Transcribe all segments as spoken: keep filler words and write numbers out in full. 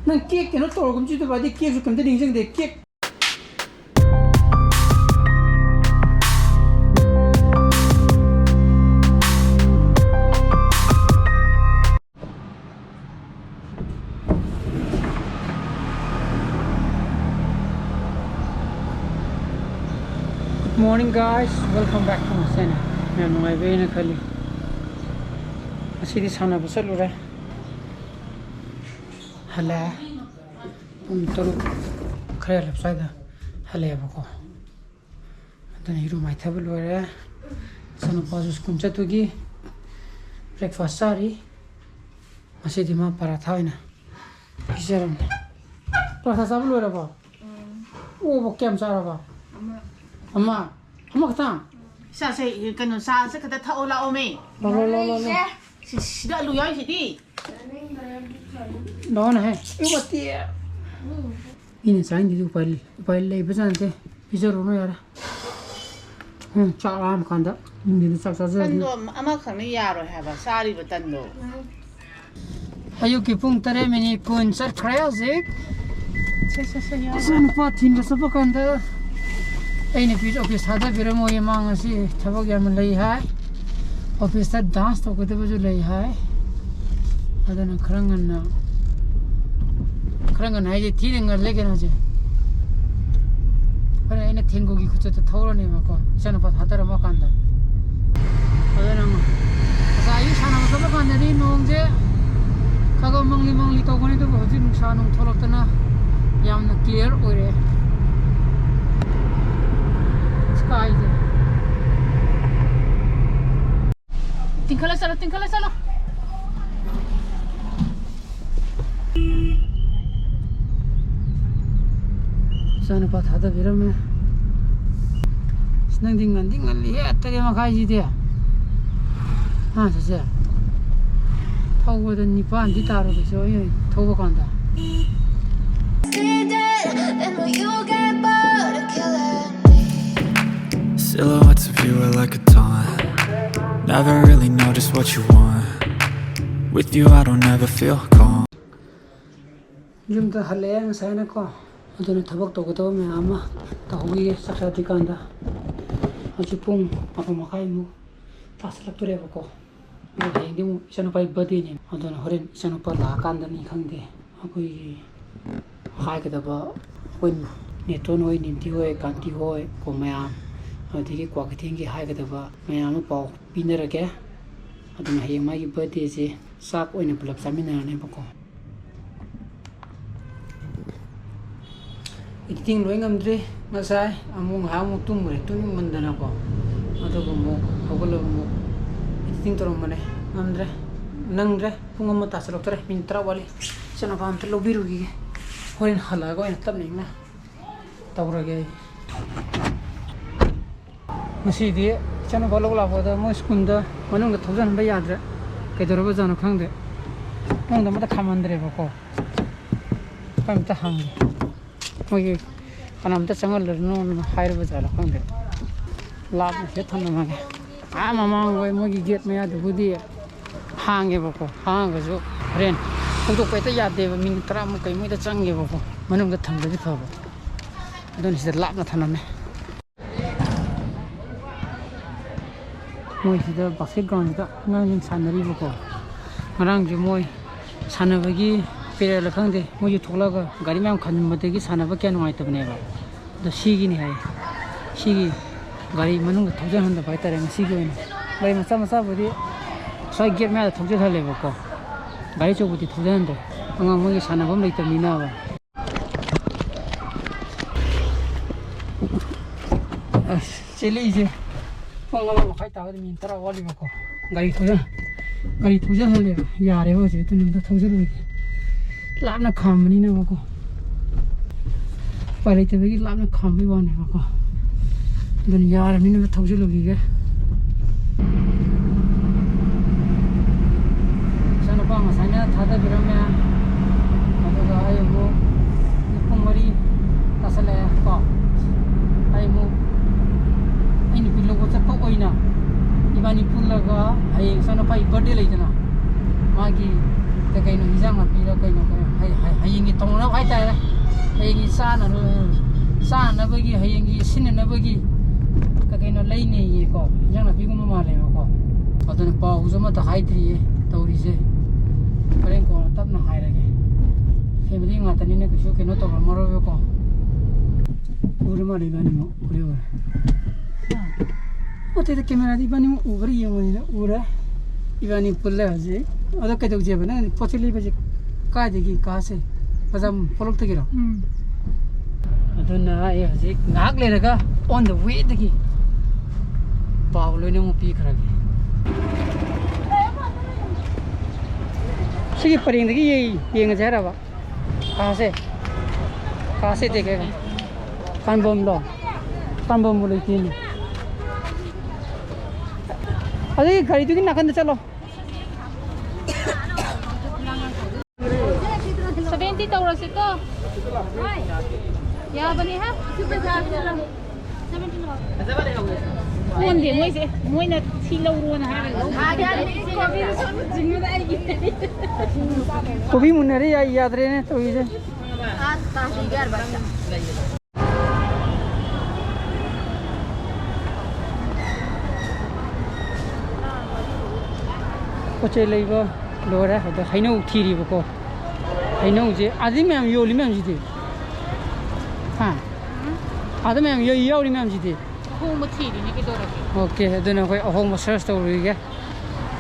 ꯅꯪ ꯀꯦꯛ ꯀꯩꯅꯣ ꯇꯧꯔꯒꯨꯝꯁꯤꯗꯕ, ꯑꯗꯩ ꯀꯦꯛꯁꯨ ꯀꯩꯝꯇ ꯅꯤꯡꯁꯤꯡꯗꯦ꯫ Cake. Good morning, guys. Welcome back to my channel. ꯌꯥꯝ ꯅꯨꯡꯉꯥꯏꯕ ꯑꯩꯅ ꯈꯜꯂꯤ꯫ ꯉꯁꯤꯗꯤ ꯁꯥꯟꯅꯕ ꯆꯠꯂꯨꯔꯦ꯫ ꯍꯜꯂꯛꯑꯦ꯫ ꯄꯨꯡ ꯇꯔꯨꯛ ꯈꯔ ꯍꯦꯜꯂꯞ ꯁ꯭ꯋꯥꯏꯗ ꯍꯜꯂꯛꯑꯦꯕꯀꯣ꯫ ꯑꯗꯨꯅ ꯏꯔꯨ ꯃꯥꯏꯊꯕ ꯂꯣꯏꯔꯦ꯫ ꯏꯆꯥꯅꯨꯄꯥꯁꯨ ꯁ꯭ꯀꯨꯜ ꯆꯠꯇꯨꯒꯤ breakfast ꯆꯥꯔꯤ꯫ ꯉꯁꯤꯗꯤ ꯃꯥ ꯄꯔꯥꯊꯥ ꯑꯣꯏꯅ ꯄꯤꯖꯔꯝꯃꯦ꯫ ꯄꯔꯥꯊꯥ ꯆꯥꯕ ꯂꯣꯏꯔꯕꯣ? ꯑꯣꯕꯣ ꯀꯌꯥꯝ ꯆꯥꯔꯕ? ꯑꯃ꯫ ꯑꯃ? ꯑꯃꯈꯛꯇꯪ? ꯁꯥꯁꯦ, ꯀꯩꯅꯣ, ꯆꯥꯁꯦ ꯈꯛꯇ ꯊꯛꯑꯣ ꯂꯥꯛꯑꯣꯃꯦ꯫ ꯂꯥꯛꯑꯣ, ꯂꯥꯛꯑꯣ, ꯂꯥꯛꯑꯣ, ꯂꯥꯛꯑꯣ꯫ ꯁꯤ, ꯁꯤꯗ ꯑꯂꯨ ꯌꯥꯎꯔꯤꯁꯤꯗꯤ꯫ ꯂꯥꯛꯑꯣꯅꯦꯍꯦ꯫ ꯏꯃꯠꯇꯤ꯫ ꯃꯤꯅ ꯆꯥꯅꯤꯡꯗꯗꯤ ꯎꯄꯥꯏ ꯂꯩ-, ꯎꯄꯥꯏ ꯂꯩꯕꯖꯥꯠ ꯅꯠꯇꯦ꯫ ꯄꯤꯖꯔꯨꯅꯨ ꯌꯥꯔꯦ꯫ ꯎꯝ, ꯆꯥꯛ ꯂꯥꯝꯃꯀꯥꯟꯗ ꯅꯨꯡꯊꯤꯟꯗ ꯆꯥꯛ ꯆꯥꯖꯔꯅꯤ꯫ ꯇꯟꯗꯣ ꯑꯃꯈꯛꯅ ꯌꯥꯔꯣꯏ ꯍꯥꯏꯕ, ꯆꯥꯔꯤꯕ ꯇꯟꯗꯣ꯫ ꯑꯌꯨꯛꯀꯤ ꯄꯨꯡ ꯇꯔꯦꯠ ꯃꯤꯅꯤꯠ ꯀꯨꯟ ꯆꯠꯈ꯭ꯔꯦ ꯍꯧꯖꯤꯛ꯫ ꯁꯦ, ꯁꯦ, ꯁꯦ, ꯌꯥꯔꯦ꯫ ꯏꯆꯥ ꯅꯨꯄꯥ ꯊꯤꯟꯕ ꯆꯠꯄ ꯀꯥꯟꯗ ꯑꯩ ꯅꯨꯄꯤꯁꯨ office ꯊꯥꯗꯕꯤꯔꯝꯃꯣꯏꯌꯦ, ꯃꯥ ꯉꯁꯤ ꯊꯕꯛ ꯌꯥꯝꯅ ꯂꯩ ꯍꯥꯏ꯫ Officeꯇ dance ꯇꯧꯒꯗꯕꯁꯨ ꯂꯩ ꯍꯥꯏ꯫ ꯑꯗꯨꯅ ꯈꯔ ꯉꯟꯅ, ꯈꯔ ꯉꯟꯅ ꯍꯥꯏꯁꯦ ꯊꯤꯅ ꯉꯜꯂꯦ ꯀꯩꯅꯣꯁꯦ꯫ ꯍꯣꯔꯦꯟ ꯑꯩꯅ ꯊꯦꯡꯒꯨꯒꯤ ꯈꯨꯆꯠꯇ ꯊꯧꯔꯅꯦꯕꯀꯣ, ꯏꯆꯥꯅꯨꯄꯥ ꯊꯥꯗꯔꯝꯃ ꯀꯥꯟꯗ꯫ ꯑꯗꯨꯅ ꯉꯁꯥꯏ ꯑꯌꯨꯛ ꯁꯥꯟꯅꯕ ꯆꯠꯄ ꯀꯥꯟꯗꯗꯤ ꯅꯣꯡꯁꯦ ꯈꯔ ꯈꯔ ꯃꯪꯂꯤ ꯃꯪꯂꯤ ꯇꯧꯕꯅꯤ, ꯑꯗꯨꯕꯨ ꯍꯧꯖꯤꯛ ꯅꯨꯡꯁꯥ ꯅꯨꯡ ꯊꯣꯛꯂꯛꯇꯅ ꯌꯥꯝꯅ clear ꯑꯣꯏꯔꯦ꯫ Skyꯁꯦ꯫ ꯇꯤꯡꯈꯠꯂ ꯆꯠꯂꯣ, ꯇꯤꯡꯈꯠꯂ ꯆꯠꯂꯣ꯫ ꯏꯆꯥꯅꯨꯄꯥ ꯊꯥꯗꯕꯤꯔꯝꯃꯦ꯫ ꯑꯁ, ꯅꯪꯗꯤ ꯉꯟꯗꯤ ꯉꯜꯂꯤꯍꯦ, ꯇꯔꯦꯠ ꯃꯈꯥꯏꯁꯤꯗꯤ꯫ ꯍꯥ, ꯆꯦꯆꯦ? ꯊꯧꯕꯗ ꯅꯤꯄꯥꯟꯗꯤ ꯇꯥꯔꯣ ꯀꯩꯁꯨ, ꯑꯩ ꯊꯧꯕ ꯀꯥꯟꯗ꯫ Silhouettes of you are like a taunt. Never really know just what you want. With you, I don't ever feel calm. ꯌꯨꯝꯗ ꯍꯜꯂꯛꯑꯦ ꯉꯁꯥꯏꯅꯀꯣ꯫ ꯑꯗꯨꯅ ꯊꯕꯛ ꯇꯧꯒꯗꯕ ꯃꯌꯥꯝ ꯑꯃ ꯇꯧꯍꯧꯈꯤꯒꯦ ꯆꯥꯛ ꯆꯥꯗ꯭ꯔꯤꯀꯥꯟꯗ꯫ ꯍꯧꯖꯤꯛ ꯄꯨꯡ ꯃꯥꯄꯟ ꯃꯈꯥꯏꯃꯨꯛ ꯇꯥꯁꯜꯂꯛꯇꯣꯔꯦꯕꯀꯣ꯫ ꯑꯗꯣ ꯍꯌꯦꯡꯗꯤ ꯑꯃꯨꯛ ꯏꯆꯥꯅꯨꯄꯥꯒꯤ ꯕꯥꯔꯗꯦꯅꯦ꯫ ꯑꯗꯨꯅ ꯍꯣꯔꯦꯟ ꯏꯆꯥꯅꯨꯄꯥ ꯂꯥꯛꯑꯀꯥꯟꯗꯅꯤ ꯈꯪꯗꯦ, ꯑꯩꯈꯣꯏꯒꯤ ꯍꯥꯏꯒꯗꯕ, ꯑꯩꯈꯣꯏ ꯅꯦꯇꯣꯟ ꯍꯣꯏ, ꯅꯤꯝꯇꯤ ꯍꯣꯏ, ꯀꯥꯟꯇꯤ ꯍꯣꯏ, ꯀꯣ ꯃꯌꯥꯝ, ꯑꯗꯒꯤ ꯀ꯭ꯋꯥꯀꯩꯊꯦꯜꯒꯤ ꯍꯥꯏꯒꯗꯕ ꯃꯌꯥꯝ ꯑꯃ ꯄꯥꯎ ꯄꯤꯅꯔꯒꯦ꯫ ꯑꯗꯨꯅ ꯍꯌꯦꯡ ꯃꯥꯒꯤ ꯕꯥꯔꯗꯦꯁꯦ ꯆꯥꯛ ꯑꯣꯏꯅ ꯄꯨꯂꯞ ꯆꯥꯃꯤꯟꯅꯔꯅꯦꯕꯀꯣ꯫ ꯏꯗꯤꯇꯤꯡ ꯂꯣꯏ ꯉꯝꯗ꯭ꯔꯤ꯫ ꯉꯁꯥꯏ ꯑꯃꯨꯛ ꯉꯥꯏꯍꯥꯛ ꯑꯃꯨꯛ ꯇꯨꯝꯃꯨꯔꯦ, ꯇꯨꯝꯅꯤꯡꯃꯟꯗꯅꯀꯣ꯫ ꯑꯗꯨꯒ ꯑꯃꯨꯛ ꯍꯧꯒꯠꯂꯒ ꯑꯃꯨꯛ ꯏꯗꯤꯇꯤꯡ ꯇꯧꯔꯝꯕꯅꯦ꯫ ꯉꯝꯗ꯭ꯔꯦ, ꯅꯪꯗ꯭ꯔꯦ꯫ ꯄꯨꯡ ꯑꯃ ꯇꯥꯁꯜꯂꯛꯇꯣꯔꯦ, ꯃꯤꯅꯤꯠ ꯇꯔꯥ ꯋꯥꯠꯂꯤ꯫ ꯏꯆꯥꯅꯨꯄꯥ ꯑꯝꯇ ꯂꯧꯕꯤꯔꯨꯈꯤꯒꯦ, ꯍꯣꯔꯦꯟ ꯍꯜꯂꯛꯑꯒ ꯑꯣꯏꯅ ꯇꯞꯅ ꯏꯪꯅ ꯇꯧꯔꯒꯦ ꯑꯩ꯫ ꯉꯁꯤꯗꯤ ꯏꯆꯥꯅꯨꯄꯥ ꯂꯧ ꯂꯥꯛꯄꯗ ꯃꯣꯏ ꯁ꯭ꯀꯨꯜꯗ ꯃꯅꯨꯡꯗ ꯊꯧꯖꯤꯟꯍꯟꯕ ꯌꯥꯗ꯭ꯔꯦ꯫ ꯀꯩꯗꯧꯔꯕꯖꯥꯠꯅꯣ ꯈꯪꯗꯦ꯫ ꯃꯅꯨꯡꯗ ꯑꯃꯠꯇ ꯈꯥꯝꯍꯟꯗ꯭ꯔꯦꯕꯀꯣ꯫ ꯑꯩꯈꯣꯏ ꯑꯝꯇ ꯍꯪꯒꯦ꯫ ꯃꯣꯏꯒꯤ ꯀꯅꯥꯝꯇ ꯆꯪꯍꯜꯂꯅꯨꯅ ꯍꯥꯏꯔꯕ ꯖꯥꯠꯂ ꯈꯪꯗꯦ꯫ ꯂꯥꯞꯅ ꯁꯤꯗ ꯊꯝꯂꯝꯃꯒꯦ꯫ ꯑꯥ ꯃꯃꯥꯡ ꯍꯣꯏ ꯃꯣꯏꯒꯤ ꯒꯦꯠ ꯃꯌꯥꯗꯨꯕꯨꯗꯤ ꯍꯥꯡꯉꯦꯕꯀꯣ꯫ ꯍꯥꯡꯉꯒꯁꯨ ꯍꯣꯔꯦꯟ ꯍꯧꯗꯣꯛꯄ ꯍꯦꯛꯇ ꯌꯥꯗꯦꯕ꯫ ꯃꯤꯅꯤꯠ ꯇꯔꯥꯃꯨꯛ ꯀꯩꯃꯨꯛꯇ ꯆꯪꯉꯦꯕꯀꯣ꯫ ꯃꯅꯨꯡꯗ ꯊꯝꯕꯗꯤ ꯐꯕ꯫ ꯑꯗꯨꯅ ꯁꯤꯗ ꯂꯥꯞꯅ ꯊꯝꯂꯝꯃꯦ꯫ ꯃꯣꯏꯁꯤꯗ ꯕꯥꯁꯀꯦꯠ ꯒ꯭ꯔꯥꯎꯟꯁꯤꯗ ꯑꯉꯥꯡꯁꯤꯡ ꯁꯥꯟꯅꯔꯤꯕꯀꯣ꯫ ꯉꯔꯥꯡꯁꯦ ꯃꯣꯏ ꯁꯥꯟꯅꯕꯒꯤ ꯄꯦꯔꯦꯜꯂ ꯈꯪꯗꯦ, ꯃꯣꯏꯁꯨ ꯊꯣꯛꯂꯛꯑꯒ ꯒꯥꯔꯤ ꯃꯌꯥꯝ ꯈꯟꯕꯗꯒꯤ ꯁꯥꯟꯅꯕ ꯀꯌꯥ ꯅꯨꯡꯉꯥꯏꯇꯕꯅꯦꯕ꯫ ꯑꯗꯣ ꯁꯤꯒꯤꯅꯤ ꯍꯥꯏ, ꯁꯤꯒꯤ ꯒꯥꯔꯤ ꯃꯅꯨꯡꯗ ꯊꯧꯖꯤꯟꯍꯟꯗꯕ ꯍꯥꯏꯇꯥꯔꯦ꯫ ꯉꯁꯤꯒꯤ ꯑꯣꯏꯅ ꯒꯥꯔꯤ ꯃꯆꯥ ꯃꯆꯥꯕꯨꯗꯤ ꯁ꯭ꯋꯥꯏ ꯒꯦꯠ ꯃꯌꯥꯗ ꯊꯧꯖꯤꯜꯍꯜꯂꯦꯕꯀꯣ꯫ ꯒꯥꯔꯤ ꯑꯆꯧꯕꯗꯤ ꯊꯧꯖꯤꯜꯍꯟꯗ꯭ꯔꯦ, ꯑꯉꯥꯡ ꯃꯣꯏꯒꯤ ꯁꯥꯟꯅꯐꯝ ꯂꯩꯇꯕꯅꯤꯅꯕ꯫ ꯑꯁ, ꯆꯦꯜꯂꯛꯏꯁꯦ ꯄꯨꯡ ꯑꯃ ꯃꯈꯥꯏ ꯇꯥꯕꯗ ꯃꯤꯅꯤꯠ ꯇꯔꯥ ꯋꯥꯠꯂꯤꯕꯀꯣ꯫ ꯒꯥꯔꯤ ꯊꯧꯖꯤꯜ-, ꯒꯥꯔꯤ ꯊꯧꯖꯤꯜꯍꯜꯂꯦꯕ꯫ ꯌꯥꯔꯦꯕ ꯍꯧꯖꯤꯛ, ꯑꯗꯨꯅ ꯑꯝꯇ ꯊꯧꯖꯤꯜꯂꯣꯏꯒꯦ꯫ ꯂꯥꯞꯅ ꯈꯥꯝꯕꯅꯤꯅꯕꯀꯣ꯫ ꯎꯄꯥꯏ ꯂꯩꯇꯕꯒꯤ ꯂꯥꯞꯅ ꯈꯥꯝꯕꯩ ꯋꯥꯅꯦꯕꯀꯣ꯫ ꯑꯗꯨꯅ ꯌꯥꯔꯕꯅꯤꯅ ꯊꯧꯖꯤꯜꯂꯨꯈꯤꯒꯦ꯫ ꯏꯆꯥꯅꯨꯄꯥ ꯉꯁꯥꯏꯅ ꯊꯥꯗꯕꯤꯔꯝꯃꯦ꯫ ꯑꯗꯨꯒ ꯑꯩ ꯑꯃꯨꯛ ꯄꯨꯡ ꯃꯔꯤ ꯇꯥꯁꯜꯂꯛꯑꯦ ꯀꯣ꯫ ꯑꯩ ꯑꯃꯨꯛ ꯑꯩ ꯅꯨꯄꯤ ꯂꯧꯕ ꯆꯠꯄ ꯑꯣꯏꯅ ꯏꯕꯥꯅꯤ ꯄꯨꯜꯂꯒ ꯍꯌꯦꯡ ꯏꯆꯥꯅꯨꯄꯥꯒꯤ ꯕꯥꯔꯗꯦ ꯂꯩꯗꯅ, ꯃꯥꯒꯤ ꯀꯩ ꯀꯩꯅꯣ ꯍꯤꯟꯖꯥꯡ ꯅꯥꯄꯤꯔ ꯀꯩꯅꯣ, ꯀꯩꯅꯣ ꯍꯌ-, ꯍꯌ-, ꯍꯌꯦꯡꯒꯤ ꯇꯧ- ꯍꯥꯏꯇꯥꯔꯦ, ꯍꯌꯦꯡꯒꯤ ꯆꯥꯅ-, ꯆꯥꯅꯅꯕꯒꯤ, ꯍꯌꯦꯡꯒꯤ ꯁꯤꯖꯤꯟꯅꯅꯕꯒꯤ ꯀꯩ ꯀꯩꯅꯣ ꯂꯩꯅꯦꯌꯦꯀꯣ, ꯏꯟꯖꯥꯡ ꯅꯥꯄꯤꯒꯨꯝꯕ ꯃꯥꯜꯂꯦꯕꯀꯣ꯫ ꯑꯗꯨꯅ ꯄꯥꯎꯁꯨ ꯑꯃꯠꯇ ꯍꯥꯏꯗ꯭ꯔꯤꯌꯦ ꯇꯧꯔꯤꯁꯦ꯫ ꯍꯣꯔꯦꯟ ꯀꯣꯟꯅ ꯇꯞꯅ ꯍꯥꯏꯔꯒꯦ꯫ ꯐꯦꯃꯤꯂꯤ ꯉꯥꯛꯇꯅꯤꯅ ꯀꯩꯁꯨ ꯀꯩꯅꯣ ꯇꯧꯔꯝꯃꯔꯣꯏꯕꯀꯣ꯫ ꯎꯔ ꯃꯥꯜꯂꯦ ꯏꯕꯥꯅꯤꯃꯛ, ꯎꯔꯦ, ꯎꯔꯦ꯫ ꯅꯠꯇꯦꯗ, ꯀꯦꯃꯦꯔꯥꯗꯤ ꯏꯕꯥꯅꯤꯃꯛ ꯎꯕ꯭ꯔꯥ ꯌꯦꯡꯕꯅꯤꯅ ꯎꯔꯦ꯫ ꯏꯕꯥꯅꯤ ꯄꯨꯜꯂꯦ ꯍꯧꯖꯤꯛ꯫ ꯑꯗꯣ ꯀꯩꯗꯧꯁꯦꯕ? ꯅꯪ ꯄꯣꯠ ꯆꯩ ꯂꯩꯕꯁꯦ ꯀꯥꯏꯗꯒꯤ ꯀꯥꯁꯦ? ꯕꯖꯥꯔ ꯄꯣꯂꯛꯇꯒꯤꯔꯣ? ꯎꯝ꯫ ꯑꯗꯨꯅ ꯑꯩ ꯍꯧꯖꯤꯛ ꯉꯥꯏꯍꯥꯛ ꯂꯩꯔꯒ on the way ꯗꯒꯤ ꯄꯥꯎ ꯂꯣꯏꯅꯃꯛ ꯄꯤꯈ꯭ꯔꯒꯦ꯫ ꯁꯤꯒꯤ ꯄꯔꯦꯡꯗꯒꯤ ꯌꯦ-, ꯌꯦꯡꯉꯁꯦ ꯍꯥꯏꯔꯕ? ꯀꯥꯁꯦ꯫ ꯀꯥꯁꯦ ꯗꯦꯈꯦꯒ꯫ ꯀꯥꯟꯕꯣꯝꯂꯣ? ꯀꯥꯟꯕꯣꯝꯕꯨ ꯂꯩꯇꯦꯅꯦ꯫ ꯑꯗꯨꯒꯤ ꯒꯥꯔꯤꯗꯨꯒꯤ ꯅꯥꯀꯟꯗ ꯆꯠꯂꯣ꯫ Seventy ꯇꯧꯔꯁꯤꯀꯣ꯫ ꯌꯥꯕꯅꯤ ꯍꯥ? ꯑꯣꯟꯗꯦ ꯃꯣꯏꯁꯦ, ꯃꯣꯏꯅ ꯁꯤ ꯂꯧꯔꯣꯅ ꯍꯥꯏꯔꯒ ꯂꯧꯗꯦ꯫ ꯀꯣꯕꯤ ꯃꯨꯟꯅꯔꯦ, ꯌꯥꯏ, ꯌꯥꯗ꯭ꯔꯦꯅꯦ ꯇꯧꯔꯤꯁꯦ꯫ ꯄꯣꯠ ꯆꯩ ꯂꯩꯕ ꯂꯣꯏꯔꯦ꯫ ꯑꯗꯣ ꯍꯩꯅꯧ ꯊꯤꯔꯤꯕꯀꯣ꯫ ꯍꯩꯅꯧꯁꯦ ꯑꯗꯩ ꯃꯌꯥꯝ ꯌꯣꯜꯂꯤ ꯃꯌꯥꯝꯁꯤꯗꯤ꯫ ꯍꯥ? ꯑꯥꯗ ꯃꯌꯥꯝ ꯌꯣ-, ꯌꯥꯎꯔꯤ ꯃꯌꯥꯝꯁꯤꯗꯤ꯫ ꯑꯍꯣꯡꯕ ꯊꯤꯔꯤꯅꯦ ꯀꯩꯗꯧꯔꯒꯦ? ꯑꯣꯀꯦ, ꯑꯗꯨꯅ ꯑꯩꯈꯣꯏ ꯑꯍꯣꯡꯕ search ꯇꯧꯔꯨꯈꯤꯒꯦ꯫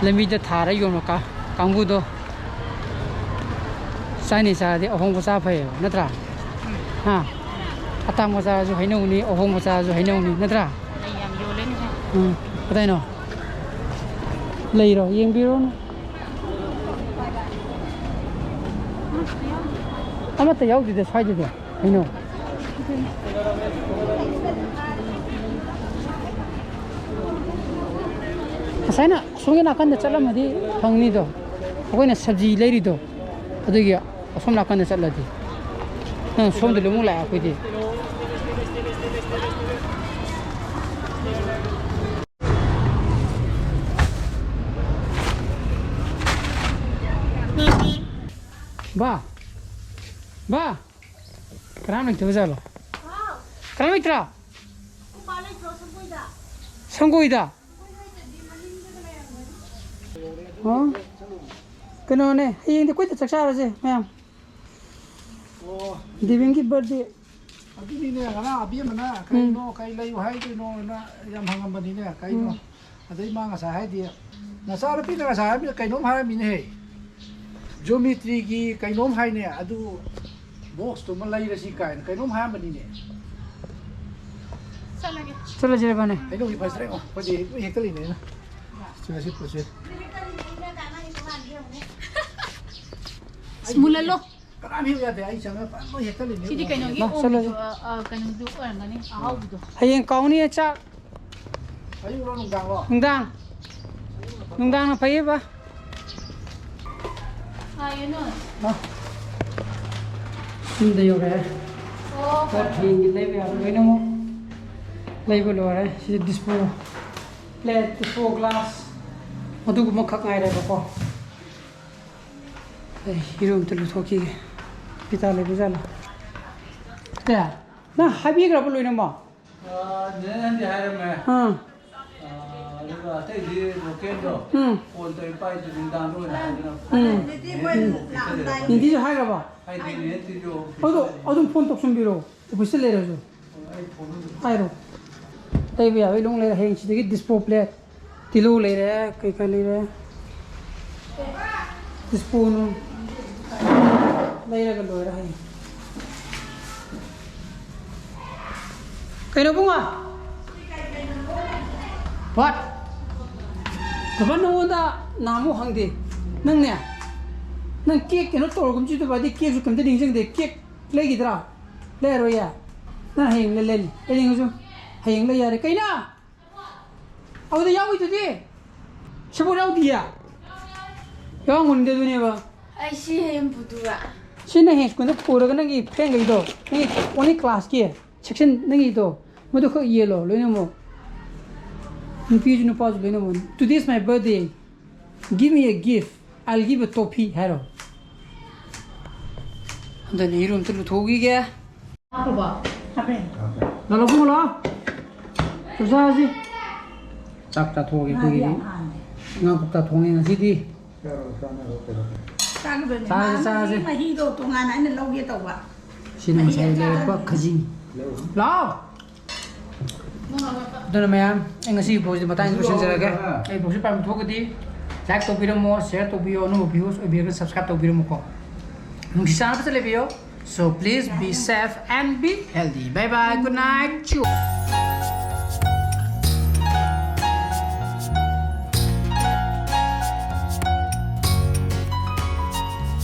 ꯂꯝꯕꯤꯗ ꯊꯥꯔ ꯌꯣꯟꯕ ꯀꯥ-, ꯀꯥꯡꯕꯨꯗꯣ꯫ ꯆꯥꯅꯤ ꯆꯥꯔꯗꯤ ꯑꯍꯣꯡꯕ ꯆꯥ ꯐꯩꯌꯦꯕ, ꯅꯠꯇ꯭ꯔꯥ? ꯎꯝ꯫ ꯍꯥ? ꯑꯇꯥꯡꯕ ꯆꯥꯔꯁꯨ ꯍꯩꯅꯧꯅꯤ, ꯑꯍꯣꯡꯕ ꯆꯥꯔꯁꯨ ꯍꯩꯅꯧꯅꯤ, ꯅꯠꯇ꯭ꯔꯥ? ꯂꯩ ꯌꯥꯝ ꯌꯣꯜꯂꯦꯅꯦꯍꯦ꯫ ꯎꯝ꯫ ꯀꯗꯥꯏꯅꯣ? ꯂꯩꯔꯣ? ꯌꯦꯡꯕꯤꯔꯣꯅꯦ꯫ ꯑꯃꯠꯇ ꯌꯥꯎꯗꯦꯗ ꯁ꯭ꯋꯥꯏꯗꯗꯤ꯫ ꯀꯩꯅꯣ? ꯉꯁꯥꯏꯅ ꯁꯣꯝꯒꯤ ꯅꯥꯀꯟꯗ ꯆꯠꯂꯝꯃꯗꯤ ꯐꯪꯅꯤꯗꯣ꯫ ꯑꯩꯈꯣꯏꯅ ꯁꯕꯖꯤ ꯂꯩꯔꯤꯗꯣ꯫ ꯑꯗꯨꯒꯤ ꯑꯁꯣꯝ ꯅꯥꯀꯟꯗ ꯆꯠꯂꯗꯤ꯫ ꯅꯪ ꯁꯣꯝꯗ ꯂꯣꯏꯃꯨꯛ ꯂꯥꯛꯑꯦ ꯑꯩꯈꯣꯏꯗꯤ꯫ ꯕꯥ꯫ ꯕꯥ, ꯀꯅꯥꯝ ꯂꯩꯇꯕ ꯖꯥꯠꯂꯣ? ꯀꯅꯥꯝ ꯂꯩꯇ꯭ꯔꯥ? ꯁꯪꯒꯣꯏꯗ? ꯑꯣ, ꯀꯩꯅꯣꯅꯦ, ꯍꯌꯦꯡꯗꯤ ꯑꯩꯈꯣꯏꯗ ꯆꯥꯛ ꯆꯥꯔꯁꯦ ꯃꯌꯥꯝ꯫ ꯑꯣ꯫ ꯗꯦꯕꯤꯟꯒꯤ ꯕꯥꯔꯗꯦ꯫ ꯑꯗꯨꯅꯤꯅꯦ, ꯉꯔꯥꯡ ꯑꯕꯦꯝꯃꯅ ꯀꯩꯅꯣ, ꯎꯝ꯫ ꯀꯩ ꯂꯩꯌꯨ ꯍꯥꯏꯗꯣꯏꯅꯣꯅ ꯌꯥꯝ ꯍꯪꯉꯝꯕꯅꯤꯅꯦ꯫ ꯀꯩꯅꯣ? ꯎꯝ꯫ ꯑꯗꯩ ꯃꯥ ꯉꯁꯥꯏ ꯍꯥꯏꯗꯤ, ꯅꯆꯥꯅꯨꯄꯤꯅ ꯉꯁꯥꯏ ꯍꯥꯏꯕꯗ ꯀꯩꯅꯣꯝ ꯍꯥꯏꯔꯝꯃꯤꯅꯦꯍꯦ꯫ ꯖꯣꯃꯤꯇ꯭ꯔꯤꯒꯤ ꯀꯩꯅꯣꯝ ꯍꯥꯏꯅꯦ, ꯑꯗꯨ ꯕꯣꯛꯁꯇꯨꯃ ꯂꯩꯔꯁꯤ ꯀꯥꯏꯅ ꯀꯩꯅꯣꯝ ꯍꯥꯏꯔꯝꯕꯅꯤꯅꯦ꯫ ꯆꯠꯂꯁꯤꯔ ꯏꯕꯥꯅꯤ? ꯍꯩꯅꯧꯗꯤ ꯐꯖꯔꯦꯉꯣ, ꯑꯩꯈꯣꯏꯗꯤ ꯂꯣꯏ ꯍꯦꯛꯇꯠꯂꯤꯅꯦ ꯑꯩꯅ꯫ ꯁꯤ ꯄꯣꯠꯁꯦ꯫ ꯑꯁ, ꯃꯨꯜꯍꯜꯂꯣ꯫ ꯀꯅꯥꯝ ꯍꯦꯛꯎ ꯌꯥꯗꯦ, ꯑꯩ ꯆꯪꯉꯒ ꯐꯖꯅ ꯂꯣꯏ ꯍꯦꯛꯇꯠꯂꯤꯅꯦ꯫ ꯁꯤꯗꯤ ꯀꯩꯅꯣꯒꯤ ꯂꯥꯛ, ꯆꯠꯂꯁꯤ꯫ ꯑꯣꯝꯕꯤꯗꯣ, ꯑ, ꯑ, ꯀꯩꯅꯣꯗꯨ ꯑꯣꯏꯔꯝꯒꯅꯤ, ꯑꯍꯥꯎꯕꯤꯗꯣ꯫ ꯍꯌꯦꯡ ꯀꯥꯎꯅꯤ ꯆꯥꯛ꯫ ꯑꯌꯨꯛꯂꯣ ꯅꯨꯡꯗꯥꯡꯂꯣ? ꯅꯨꯡꯗꯥꯡ꯫ ꯅꯨꯡꯗꯥꯡꯅ ꯐꯩꯌꯦꯕ꯫ ꯍꯥꯏꯌꯨꯅꯨ꯫ ꯑ꯫ ꯌꯨꯝꯗ ꯌꯧꯔꯛꯑꯦ꯫ ꯑꯣ꯫ ꯄꯣꯠ ꯍꯌꯦꯡꯒꯤ ꯂꯩꯕ ꯌꯥꯕ ꯂꯣꯏꯅꯃꯛ ꯂꯩꯕ ꯂꯣꯏꯔꯦ꯫ ꯁꯤꯗ ꯗꯤꯁꯄꯣ, ꯄ꯭ꯂꯦꯠ, ꯗꯤꯁꯄꯣ, ꯒ꯭ꯂꯥꯁ, ꯑꯗꯨꯒꯨꯝꯕ ꯈꯛ ꯉꯥꯏꯔꯦꯕꯀꯣ꯫ ꯑꯩ ꯏꯔꯨ ꯑꯝꯇ ꯂꯨꯊꯣꯛꯈꯤꯒꯦ꯫ ꯄꯤꯇꯥ ꯂꯩꯕꯖꯥꯠꯂꯣ? ꯀꯌꯥ? ꯅꯪ ꯍꯥꯏꯕꯤꯈ꯭ꯔꯕ ꯂꯣꯏꯅꯃꯛ? ꯑꯥ, ꯅꯦꯅꯦꯅꯗꯤ ꯍꯥꯏꯔꯝꯃꯦ꯫ ꯑꯥ꯫ ꯑꯥ, ꯑꯗꯨꯒ ꯑꯇꯩꯗꯤ ꯂꯣꯀꯦꯜꯗꯣ ꯎꯝ꯫ ꯐꯣꯟ ꯇꯧꯔꯤ ꯄꯥꯏꯗꯨ ꯅꯨꯡꯗꯥꯡꯗ ꯑꯣꯏꯅ ꯍꯥꯏꯗꯅ ꯎꯝ꯫ ꯅꯦꯅꯦꯗꯤ ꯃꯣꯏ ꯂꯥꯛꯑꯝꯗꯥꯏ ꯅꯤꯟꯗꯤꯁꯨ ꯍꯥꯏꯈ꯭ꯔꯕꯣ? ꯍꯥꯏꯗꯤ ꯅꯦꯅꯦꯗꯤꯁꯨ ꯑꯗꯣ ꯑꯗꯨꯝ ꯐꯣꯟ ꯇꯧꯁꯟꯕꯤꯔꯣ, ꯑꯣꯐꯤꯁꯇ ꯂꯩꯔꯁꯨ꯫ ꯑꯩ ꯐꯣꯟ ꯑꯗꯨꯝ ꯍꯥꯏꯔꯣ꯫ ꯂꯩꯕ ꯌꯥꯕꯩ ꯂꯣꯡ ꯂꯩꯔꯦ꯫ ꯍꯌꯦꯡ ꯁꯤꯗꯒꯤ ꯗꯤꯁꯄꯣ ꯄ꯭ꯂꯦꯠ, ꯇꯤꯜꯍꯧ ꯂꯩꯔꯦ, ꯀꯩꯀꯥ ꯂꯩꯔꯦ꯫ ꯗꯤꯁꯄꯣ ꯅꯨꯡ ꯂꯩꯔꯒ ꯂꯣꯏꯔꯦ ꯍꯌꯦꯡ꯫ ꯀꯩꯅꯣ ꯕꯨꯡꯉꯣ? What? ꯕꯕꯥ ꯅꯉꯣꯟꯗ ꯅꯍꯥꯟꯃꯨꯛ ꯍꯪꯗꯦ꯫ ꯅꯪꯅꯦ? ꯅꯪ ꯀꯦꯛ ꯀꯩꯅꯣ ꯇꯧꯔꯒꯨꯝꯁꯤꯗꯕ, ꯑꯗꯩ ꯀꯦꯛꯁꯨ ꯀꯩꯝꯇ ꯅꯤꯡꯁꯤꯡꯗꯦ꯫ ꯀꯦꯛ ꯂꯩꯈꯤꯗ꯭ꯔꯥ? ꯂꯩꯔꯣꯏꯌꯦ꯫ ꯅꯪ ꯍꯌꯦꯡ ꯂꯩ-, ꯂꯩꯅꯤ꯫ ꯂꯩꯅꯤꯡꯉꯁꯨ ꯍꯌꯦꯡ ꯂꯩ ꯌꯥꯔꯦ꯫ ꯀꯩꯅꯣ? ꯑꯗꯨꯗ ꯌꯥꯎꯏꯗꯨꯗꯤ? ꯁꯤꯕꯣꯠ ꯌꯥꯎꯗꯤꯌꯦ? ꯌꯥꯎꯔꯝꯒꯅꯤꯗ ꯑꯗꯨꯅꯦꯕ꯫ ꯑꯩ ꯁꯤ ꯍꯌꯦꯡ ꯄꯨꯗꯨꯔꯥ? ꯁꯤ ꯅꯪ ꯍꯌꯦꯡ ꯁ꯭ꯀꯨꯜꯗ ꯄꯨꯔꯒ ꯅꯪꯒꯤ ꯐ꯭ꯔꯦꯟꯈꯩꯗꯣ, ꯅꯪꯒꯤ only class ꯀꯤ section ꯅꯪꯒꯤꯗꯣ, ꯃꯗꯨꯈꯛ ꯌꯦꯜꯂꯣ ꯂꯣꯏꯅꯃꯛ꯫ ꯅꯨꯄꯤꯁꯨ ꯅꯨꯄꯥꯁꯨ ꯂꯣꯏꯅꯃꯛ꯫ "Today is my birthday. Give me a gift. I'll give a toffee" ꯍꯥꯏꯔꯣ꯫ ꯑꯗꯨꯅ ꯏꯔꯨ ꯑꯝꯇ ꯂꯨꯊꯣꯛꯈꯤꯒꯦ꯫ ꯍꯥꯞꯄꯕꯣ? ꯍꯥꯞꯄꯦ꯫ ꯂꯥꯛꯑꯣ, ꯂꯥꯛꯑꯣ꯫ ꯆꯥꯛ ꯆꯥꯁꯤ꯫ ꯆꯥꯛ ꯆꯥꯊꯣꯛꯑꯒꯦ ꯉꯥꯗꯤ ꯑꯩꯈꯣꯏꯒꯤꯗꯤ꯫ ꯌꯥꯝ ꯍꯥꯎꯅꯦ꯫ ꯉꯥ ꯀꯧꯇꯥ ꯊꯣꯡꯉꯦ ꯉꯁꯤꯗꯤ꯫ ꯆꯥꯒꯗꯣꯏꯅꯦ꯫ ꯆꯥꯁꯤ, ꯃꯥ ꯆꯥꯁꯤ꯫ ꯃꯍꯤꯗꯣ ꯇꯣꯉꯥꯟꯅ ꯑꯩꯅ ꯂꯧꯒꯦ ꯇꯧꯕ꯫ ꯁꯤꯅ ꯃꯍꯤ ꯉꯁꯥꯏ ꯑꯆꯥꯔ ꯂꯩꯔꯛꯄ ꯈꯥꯖꯤꯡ꯫ ꯂꯥꯛꯑꯣ꯫ ꯑꯗꯨꯅ ꯃꯌꯥꯝ, ꯑꯩ ꯉꯁꯤꯒꯤ vlogꯁꯤꯗꯤ ꯃꯇꯥꯡꯁꯤꯗ ꯂꯣꯏꯁꯤꯟꯖꯔꯒꯦ꯫ ꯑꯩ vlogꯁꯤ ꯄꯥꯝꯕ ꯊꯣꯛꯑꯒꯗꯤ like ꯇꯧꯕꯤꯔꯝꯃꯣ, share ꯇꯧꯕꯤꯌꯣ, ꯑꯅꯧꯕ viewers ꯑꯣꯏꯕꯤꯔꯒꯗꯤ subscribe ꯇꯧꯕꯤꯔꯝꯃꯨꯀꯣ꯫ ꯅꯨꯡꯁꯤ ꯆꯥꯟꯅꯕ ꯆꯠꯂꯦꯕꯤꯌꯣ꯫ So please be safe and be healthy. Bye bye. Good night. Chew.